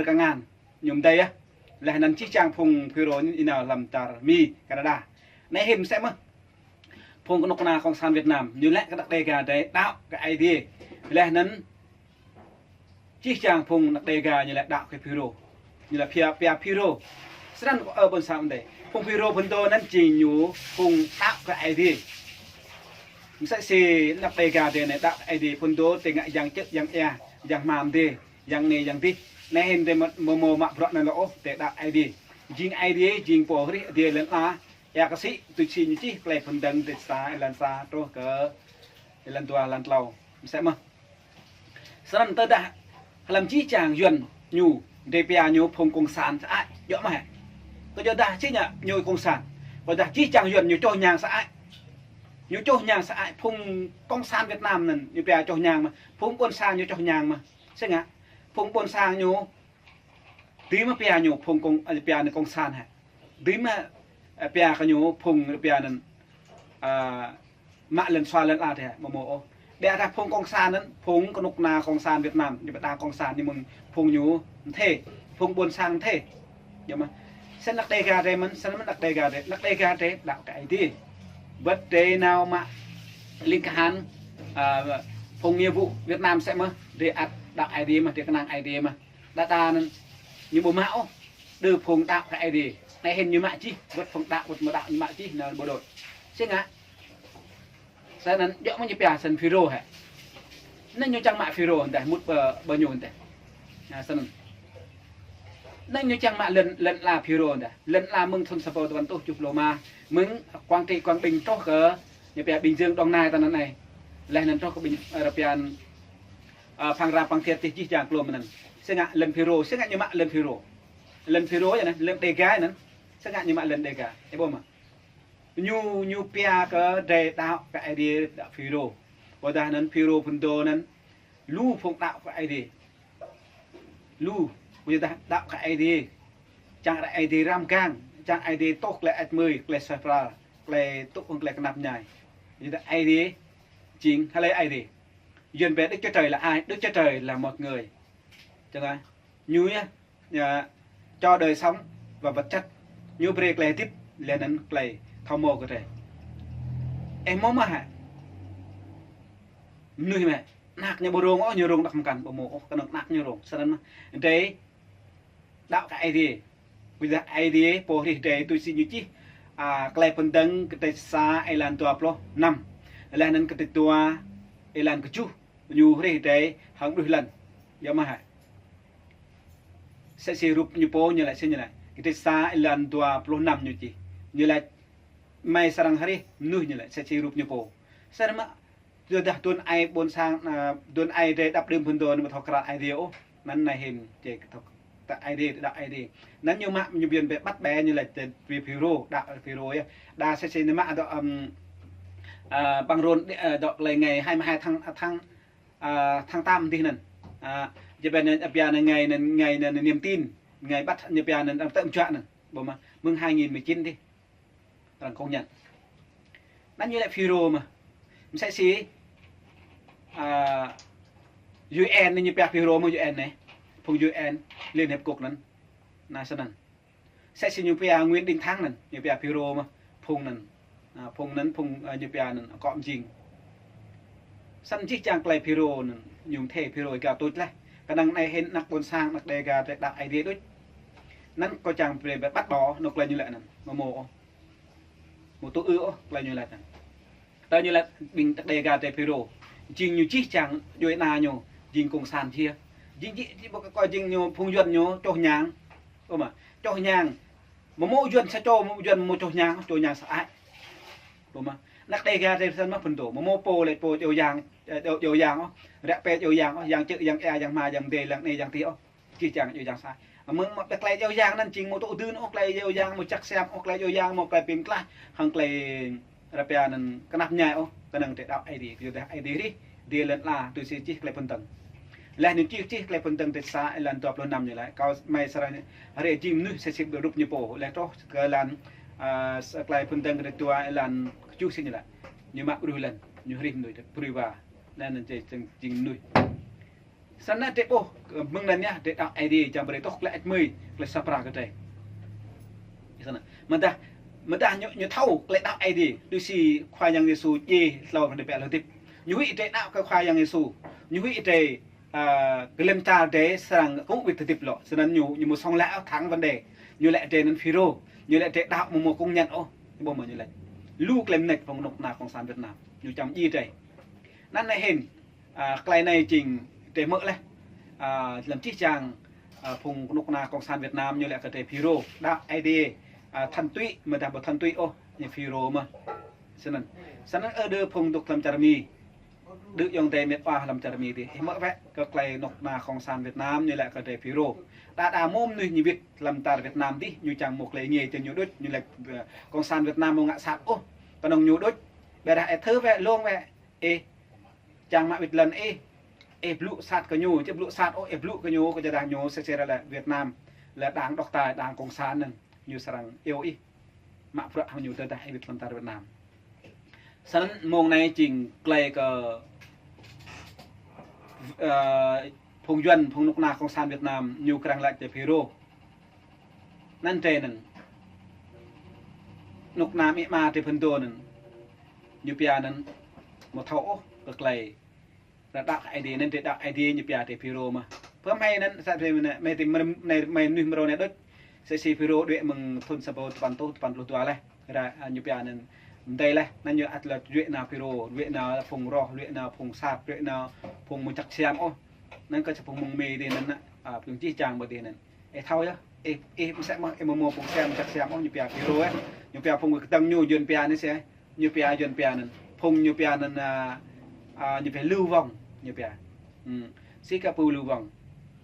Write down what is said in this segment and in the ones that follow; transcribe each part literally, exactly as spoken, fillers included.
Kơngan, ñu mơdei yơh. Laih anŭn jih jang phung FULRO ñu nao hlăm čar Mi, Canada. Anai hĭn mơsĕ mơ̆n. Phung kơnuk kơna Cộng sản Việt Nam, ñu laĭ kơ anăk Đêga drei đaŏ kơ Aê Diê. Laih anŭn jih jang phung anăk Đêga ñu laĭ đaŏ kơ FULRO. Ñu laĭ pia, pia FULRO. Snăn kơ ơ ƀôn sang mơdei. Phung FULRO phŭn dô anŭn jing ñu phung đaŏ kơ Aê Diê. Mơsĕ si anăk Đêga drei anai đaŏ kơ Aê Diê, phŭn dô drei ngă yang čư̆, yang ia, yang hmua mơdê, yang anai, yang adih. Anai hĭn drei mă, mơ̆ mơ̆ mă bruă anŭn lŏ ôh, drei đaŏ Aê Diê. Jing Aê Diê, jing pô hrih adai lŏn ala, ia kơ sĭ, tui si ñu čih, Klei Mơphŭn Dơ̆ng, dêh sa, êlan sa, truh kơ êlan dua, êlan klâo. Mơsĕ mơ̆n. Snăn tơdah hlăm jih jang Yuăn ñu, drei pia ñu phung cộng sản sơăi, djŏ mơ̆ hĕ? Kơ djŏ dah či ngă ñu cộng sản. Kơ dah jih jang Yuăn ñu čoh ñang sơăi. Ñu čoh ñang sơăi, phung cộng sản Việt Nam anŭn, ñu pia čoh ñang mơ̆n. Phung ƀôn sang ñu čoh ñang mơ̆n. Sĭt ngă, phung ƀôn sang ñu, dưi mơ̆ pia ñu phung cộng, ơ, pia anai cộng sản hĕ? Dưi mơ̆, ơ, pia kơ ñu phung pia anŭn, ơ, mă lŏn sua lŏn ala hĕ, mơ̆ mơ̆ ôh. Ƀiădah phung cộng sản anŭn, phung kơnuk kơna cộng sản Việt Nam, ñu ƀu đa cộng sản ñu mơ̆ng phung ñu mơthê, phung ƀôn sang mơthê. Djŏ mơ̆. Snăn anăk Đêga drei mơ̆n, snăn mơ̆n anăk Đêga drei. Anăk Đêga drei đaŏ kơ Aê Diê. Wơ̆t drei nao mă ling kahan, ơ, phung nghĩa vụ Việt Nam mơsĕ mơ̆n, drei ăt đaŏ Aê Diê mơ̆n, drei kơnang Aê Diê mơ̆n. Đa đa anŭn ñu ƀu mă ôh, đơ phung đaŏ kơ Aê Diê. Anai hĭn ñu mă čih, wơ̆t phung đaŏ, wơ̆t ƀu đaŏ ñu mă čih, anŭn ƀu đôč. Sĭt ngă. Snăn djŏ mơ̆ ñu pia snăn FULRO hĕ? Anŭn ñu čang mă FULRO dah, mŭt ƀơ, ƀơ ñu dah. Anŭn snăn. Anŭn ñu čang mă lŏn, lŏn ala FULRO dah. Lŏn ala mơ̆ng thŭn sa rơbâo dua rơtuh tơjuh pluh rơma, mơ̆ng Quảng Trị, Quảng Bình truh kơ, ñu pia Bình Dương, Đồng Nai ta anŭn anai. Laih anŭn truh kơ Bình, ơ, rơpian, ơ, Phan Rang, Phan Thiết, tih jih jang klôm anŭn. Sĭt ngă lŏn FULRO, sĭt ngă ñu mă lŏn FULRO. Lŏn FULRO yơh anŭn, lŏn Đêga anŭn. Sĭt ngă ñu mă lŏn Đêga. Ih ƀuh mơ̆. Ñu, ñu pia kơ drei đaŏ kơ Aê Diê, đaŏ FULRO. Ƀôdah anŭn FULRO phŭn dô anŭn, lu phung đaŏ kơ Aê Diê. Lu, ƀôdah đaŏ kơ Aê Diê. Čang Aê Diê răng mgang, čang Aê Diê tuh klei ăč mơi, klei suaih pral, klei tŭ hăng klei kơnăp mơñai. Ƀôdah Aê Diê, jing, hlơi Aê Diê? Yuăn pia Đức Chúa Trời là ai? Đức Chúa Trời là một người. Čang ai? Ñu yơh, ơ, cho đời sống và vật chất. Ñu brei klei hơdip, laih anŭn klei thâo mơ̆ kơ drei. Ơ, mơ̆ mơ̆ hă? Mơnuih mơ̆, anak ñu ƀu rông ôh, ñu rông đăp mơkăn, ƀu mơ̆ ôh, kơnơ̆ng anak ñu rông. Snăn mơ̆, drei đaŏ kơ Aê Diê. Ƀôdah Aê Diê, pô hrih drei tui si ñu čih, ơ, Klei Mơphŭn Dơ̆ng, kơdrêč sa, êlan dua pluh năm. Laih anŭn kơdrêč dua, êlan kơjuh. Ñu hrih drei hăng đuh lăn. Djŏ mơ̆ hă? Mơsĕ si rup ñu pô ñu laĭ, si ñu laĭ. Kơdrêč sa êlan dua pluh năm ñu čih. Ñu laĭ: Mơi srăng hrih mơnuih, ñu laĭ, mơsĕ si rup ñu pô. Snăn mơ̆, tơdah dŭn ai ƀôn sang, ơ, dŭn ai drei đăp đưm phŭn dô anŭn ƀu thâo krăn Aê Diê ôh. Anŭn anai hĭn, čê kơ thâo ta Aê Diê, đaŏ Aê Diê. Anŭn ñu mă, ñu ƀiă bĕ bắt bé ñu laĭ tơ ƀiă FULRO, đaŏ FULRO yơh. Đa mơsĕ si ñu mă dŏ, ưm, ơ, băng rôn, ơ, dŏ klei ngày hai mươi hai tháng, tháng, ơ, tháng tám dih anŭn. Ơ, jing ƀiă anai, ƀiă anai ngày anŭn, ngày anŭn niềm tin, ngày bắt ñu ƀiă anŭn, arăng tơm čuă anŭn. Ƀuh mơ̆, mơ̆ng hai nghìn mười chín dih. Arăng công nhận. Anŭn ñu laĭ FULRO mơ̆. Mơsĕ si, ơ, U N anai ñu pia FULRO mơ̆, U N anai. Phung U N, Liên Hiệp Quốc anŭn. Anŭn snăn. Mơsĕ si ñu pia Nguyễn Đình Thắng anŭn, ñu pia FULRO mơ̆. Phung anŭn. Ơ, phung anŭn, phung, ơ, ñu pia anŭn, akŏ mơjing. Snăn jih jang klei FULRO anŭn, ñu mơthê FULRO gao tuč laih. Kơnơ̆ng anai hĭn anak ƀôn sang, anak Đêga drei đaŏ Aê Diê đôč. Anŭn kâo čang brei bĕ bắt bỏ, anŏ klei ñu laĭ anŭn. Mơ̆ mơ̆ ôh. Mơ̆ tŭ ư ôh, klei ñu laĭ anŭn. Tơ ñu laĭ ƀing ta Đêga drei FULRO. Jing ñu jih jang djuai ana ñu, jing cộng sản jia. Jing jih, jih ƀô̆ kơ jing ñu phung Yuăn ñu čoh ñang. Ơ mơ̆, čoh ñang. Mơ̆ mơ̆ Yuăn sa čô, mơ̆ Yuăn mơ̆ čoh ñang, čoh ñang sơăi. Ơ mơ̆, anak Đêga drei snăn mơ̆ phŭn dô. Mơ̆ mơ̆ pô lĕ pô djơ̆ yang, ơ, djơ̆, djơ̆ yang ôh. Ră pĕ djơ̆ yang ôh, yang čư̆, yang ia, yang hmua, yang mơdê, yang anai, yang adih ôh. Jih jang djơ̆ yang sơăi. Mơ̆ng mă klei djơ̆ yang anŭn jing mơ̆ tŭ dưn ôh, klei djơ̆ yang mơ̆ čăk siam ôh, klei djơ̆ yang mơ̆ klei pĭn klah, hăng klei rơpian anŭn kơnăp mơñai ôh, kơnơ̆ng drei đaŏ Aê Diê, yua dah Aê Diê hrih, dêh lŏn ala, tui si čih Klei Mơphŭn Dơ̆ng. Laih anŭn čih, čih Klei Mơphŭn Dơ̆ng kơdrêč sa, êlan dua pluh năm ñu laĭ, kâo mơi srăng hrih jing mơnuih mơsĕ si rup ñu pô, laih truh kơ êlan, ơ, s-, Klei Mơphŭn Dơ̆ng kơdrêč dua, êlan kơjuh si ñu laĭ. Ñu mă ƀruih lăn, ñu hrih mơnuih, brơi wa. Anŭn, anŭn jing, jing mơnuih. Snăn drei ƀuh, mơ̆ng anăn yơh, drei đaŏ Aê Diê, čang brei tŏh klei ăt mơi, klei sa pra kơ drei. Snăn. Mơdah, mơdah ñu, ñu thâo klei đaŏ Aê Diê, tui si Khua Yang Yêsu djiê hlâo drei pĕ lŏ hơdip. Ñu huĭ drei đaŏ kơ Khua Yang Yêsu. Ñu huĭ drei, a, kơ lăm čar drei srăng kơ wĭt hơdip lŏ. Snăn ñu, ñu mơ̆ sŏng lĕ thẳng vấn đề. Ñu lĕ drei anăn Phi-rô. Ñu lĕ drei đaŏ mơ̆ mơ̆ công nhận ôh. Ƀuh mơ̆ ñu lĕ. Lu klei mnêč phung knŭk kna cộng sản Việt Nam. Ñu čăm djiê drei. Anăn anei hĭn, a, klei anei jing drei hmư̆ leh. A, lăm čih čang, a, phung knŭk kna cộng sản Việt Nam ñu lĕ kơ drei Phi-rô, đaŏ Aê Diê, a, thuần túy, mơdah ƀu thuần túy ôh, ñu Phi-rô mơh. Snăn. Snăn ơ đơ phung dôk lăm čar Mi. Đơ ayŏng adei mĕt wa lăm čar Mi dih. Ih hmư̆ wĕ kơ klei knŭk kna cộng sản Việt Nam ñu lĕ kơ drei Phi-rô. Đa đa mơ̆ mnuih ñu wĭt lăm čar Việt Nam dih, ñu čang mơ̆ klei ngê čang ñu đuč, ñu lĕ, ơ, cộng sản Việt Nam mơ̆ ngă sat ôh. Kơnơ̆ng ñu đuč, ƀiădah ih thâo wĕ, lông wĕ. Ih, čang mă wĭt lăn ih, ih blŭ sat kơ ñu, či blŭ sat ôh, ih blŭ kơ ñu, kơ jơdah ñu sĕ sĕ lĕ Việt Nam, lĕ đảng độc tài, đảng cộng sản anăn, ñu srăng iâu ih. Mă bruă hăng ñu tơdah ih wĭt lăm čar Việt Nam. Snăn mơ̆ng anei jing klei kơ, ơ, phung Yuăn, phung knŭk kna cộng sản Việt Nam, ñu krăng lač drei Phi-rô. Anăn drei anăn. Knŭk kna amĭ ama drei phŭn dô anăn. Ñu pia anăn mơ̆ thâo ôh kơ klei. Drei đaŏ Aê Diê anăn drei đaŏ Aê Diê ñu pia drei Phi-rô mơh. Pơ mei anăn sa drei mei anei, mei anei, mei mnuih mrâo anei đuč. Sĕ si Phi-rô đuĕ mơ̆ng thŭn sa êbâo dua păn êtuh, dua păn pluh dua leh. Ra, a, ñu pia anăn mdei leh. Anăn ñu ăt lŏ đuĕ nao Phi-rô, đuĕ nao phung roh, đuĕ nao phung sat, đuĕ nao phung mơ̆ čăk siam ôh. Anăn kơ sa phung mơ̆ng Mi dih anăn, a, phung čih čang ƀơi dih anăn. Ih thâo yơh, ih, ih msĕ mơ̆, ih mơ̆ mơ̆ phung siam, čăk siam ôh, ñu pia Phi-rô yơh. Ñu pia phung kơdơ̆ng ñu, Yuăn pia anei sĕ. Ñu pia, Yuăn pia anăn. Phung ñu pia anăn, a, a, ñu pia lưu vong, ñu pia. Hmm. Si kơ pô lưu vong.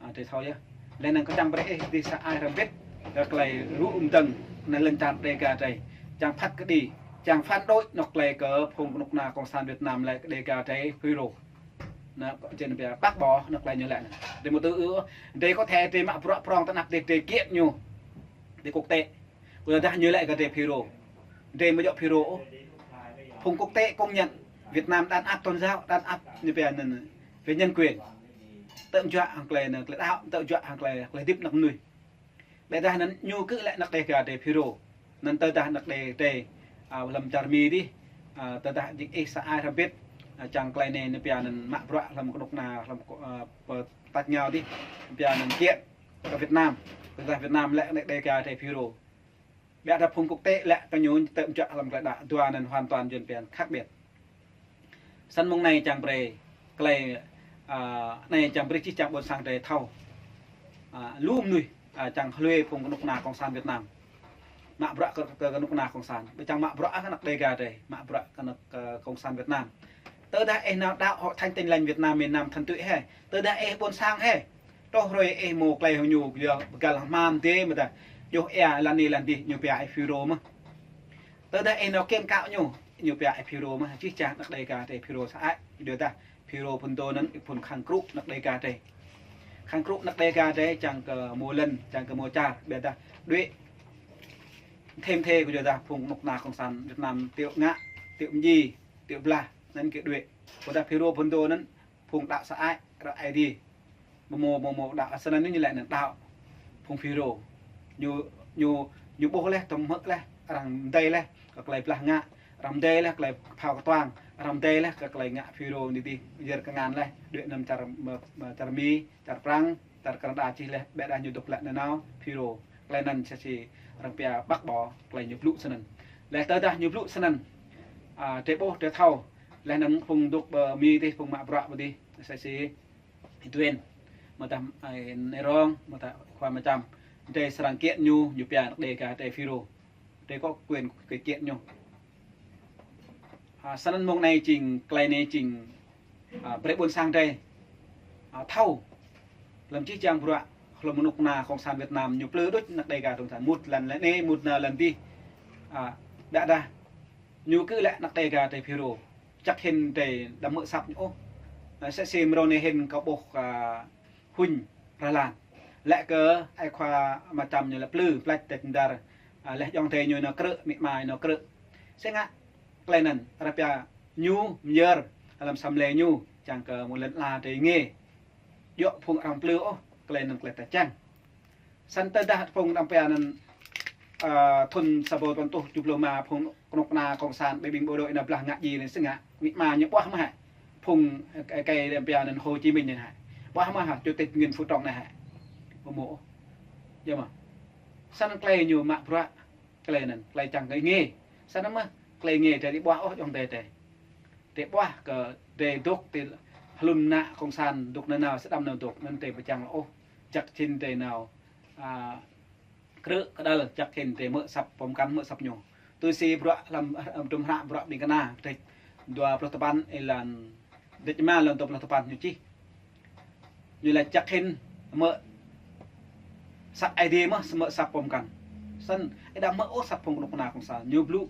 A, drei thâo yơh. Leh anăn kâo čang brei ih dih sa ai hrăm bĭt kơ klei rŭ mdơ̆ng anăn lăn čar Đêga drei. Čang phat kơđi, čang phản đối anŏ klei kơ phung knŭk kna cộng sản Việt Nam lĕ kơ Đêga drei Phi-rô. Anăn kâo čang pia bác bỏ anŏ klei ñu lĕ anăn. Drei mơ̆ tŭ ư, drei có thể drei mă bruă prŏng tơ anăp drei, drei kiện ñu. Drei quốc tế. Kơ tơdah ñu lĕ kơ drei Phi-rô. Drei mơ̆ djŏ Phi-rô ôh. Phung quốc tế công nhận Việt Nam đàn áp tôn giáo, đàn áp ñu pia anăn về nhân quyền. Tơm juă hăng klei anăn, klei đaŏ, tơm juă hăng klei, klei hơdip anăp mnuih. Ƀiădah anăn ñu kơ lĕ anăp Đêga drei Phi-rô. Anăn tơdah anăp Đê, drei, a, lăm čar Mi dih, a, tơdah jing ih sa ai hrăm bĭt, a, čang klei anei ñu pia anăn mă bruă lăm knŭk kna, lăm, a, pơ tač ngao dih, pia anăn kiện kơ Việt Nam. Tơdah Việt Nam lĕ anăp Đêga drei Phi-rô. Ƀiădah phung quốc tế lĕ kơ ñu tơm juă lăm klei đaŏ, dua anăn hoàn toàn Yuăn pia anăn khác biệt. Snăn mơ̆ng anei čang brei klei, a, anei čang brei čih čang ƀuôn sang drei thâo. A, lu mnuih, a, čang hlue phung knŭk kna cộng sản Việt Nam. Mă bruă kơ, kơ, kơ knŭk kna cộng sản. Ƀu čang mă bruă kơ anăp Đêga drei, mă bruă kơ anăp, kơ cộng sản Việt Nam. Tơdah ih nao đaŏ Hội Thánh Tin Lành Việt Nam miền Nam thuần túy hĕ. Tơdah ih ƀuôn sang hĕ. Truh hruê ih mơ̆ klei hŏng ñu, yua pơgăl hmam dê mơ̆ ta. Yua ia lăn anei lăn dih, ñu pia ih Phi-rô mơh. Tơdah ih nao kiăng kơ ñu, ñu pia ih Phi-rô mơh. Čih čang anăp Đêga drei Phi-rô sa ai. Yua dah Phi-rô phŭn dô anăn, phŭn khăng krŭ anăp Đêga drei. Khăng krŭ anăp Đêga drei, čang kơ mơ̆ lăn, čang kơ mơ̆ čar, ƀiădah đuĕ. Thêm thê kơ yua dah phung knŭk kna cộng sản Việt Nam tiŏ ngă, tiŏ mdjiê, tiŏ blah, anăn kơ đuĕ. Kơ dah Phi-rô phŭn dô anăn, phung đaŏ sa ai, ră Aê Diê. Mơ̆ mơ̆, mơ̆ mơ̆ đaŏ, snăn ñu lĕ anăn đaŏ. Phung Phi-rô. Ñu, ñu, ñu ƀuh leh, tơm hmư̆ leh, arăng mdei leh, kơ klei blah ngă, arăng mdei leh, klei phao kơtuang, arăng mdei leh, kơ klei ngă Phi-rô anei dih, yơr kơ ngăn leh, đuĕ anăn čar, mơ̆, mơ̆ čar Mi, čar Prăng, čar Canada čih leh, ƀiădah ñu dôk lĕ nanao, Phi-rô. Klei anăn sĕ si arăng pia bác bỏ, klei ñu blŭ snăn. Leh tơdah ñu blŭ snăn, a, drei ƀuh, drei thâo, leh anăn phung dôk ƀơ Mi dih, phung mă bruă ƀơ dih, sĕ si Ih Duen, mơ̆ ta, ơ, Nai Rong, mơ̆ ta Khua Mčăm. Drei srăng kiện ñu, ñu pia anăp Đêga drei Phi-rô. Drei có quyền kiện ñu. A, snăn mơ̆ng anei jing, klei anei jing, a, brei ƀuôn sang drei, a, thâo. Lăm čih čang bruă, lăm knŭk kna cộng sản Việt Nam, ñu plư đuč anăp Đêga cộng sản. Mŭt lăn lĕ anei, mŭt nao lăn dih. A, ƀiădah. Ñu kơ lĕ anăp Đêga drei Phi-rô. Čăk hĭn drei đăm hmư̆ asăp ñu ôh. A, sĕ si mrâo anei hĭn kâo ƀuh, a, huñ rơlan. Lĕ kơ ai Khua Mčăm ñu lĕ plư, plač tĕč mdar. A, leh ayŏng adei ñu nao krư̆, amĭ ama ñu nao krư̆. Sĕ ngă klei anăn, arăng pia ñu myơr, lăm assemblée ñu, čang kơ mơ̆ lăn ala drei ngê. djŏ phung arăng plư ôh, tơlơi anŭn tơlơi ta čang. Săn tơdah phung đam pia anŭn, ơ, thun sa rơbâo tơpăn rơtuh tơjuh pluh rơma phung kơnuk kơna cộng sản ƀing ƀing bộ đội anŭn blah ngă djai anŭn sĭt ngă, amĭ ama ñu ƀuah mơ̆ hă. Phung, ơ, kơ đam pia anŭn Hồ Chí Minh anŭn hă. Ƀuah mơ̆ hă, chủ tịch Nguyễn Phú Trọng anŭn hă. Ƀu hmâo ôh. Yơh mơ̆. Săn tơlơi ñu mă bruă, tơlơi anŭn, tơlơi čang kơ ih ngă. Săn mơ̆, tơlơi ngă drei ƀu ƀuah ôh ayŏng adơi drei. Drei ƀuah kơ drei dŏ ti hlŭn ană cộng sản dŏ nanao sơdăm nao dŏ, anŭn drei ƀu čang ôh. Čăk čin drei nao, a, krư̆ kơđăl, čăk čin drei hmư̆ asăp pơm kăn, hmư̆ asăp ñu. Tui si bruă hlăm, ơ, tum hră bruă ƀing kơna, kơdrêč dua pluh tơpăn, êlan, kơdrêč rơma êlan dua pluh tơpăn ñu čih. Ñu laĭ čăk čin hmư̆ asăp Aê Diê mơ̆, hmư̆ asăp pơm kăn. Săn, ih đăm hmư̆ ôh asăp phung kơnuk kơna cộng sản. Ñu blŭ,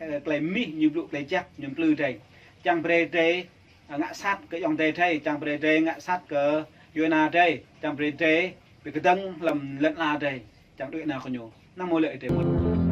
ơ, tơlơi mĭn, ñu blŭ tơlơi jăk, ñu plư drei. Čang brơi drei, ơ, ngă sat kơ ayŏng adơi drei, čang brơi drei ngă sat kơ djuai ana drei, čang brơi drei ƀu kơdơ̆ng hlăm lŏn ala drei, čang đuaĭ nao kơ ñu. Năng mơ̆ lĕ drei mơ̆n.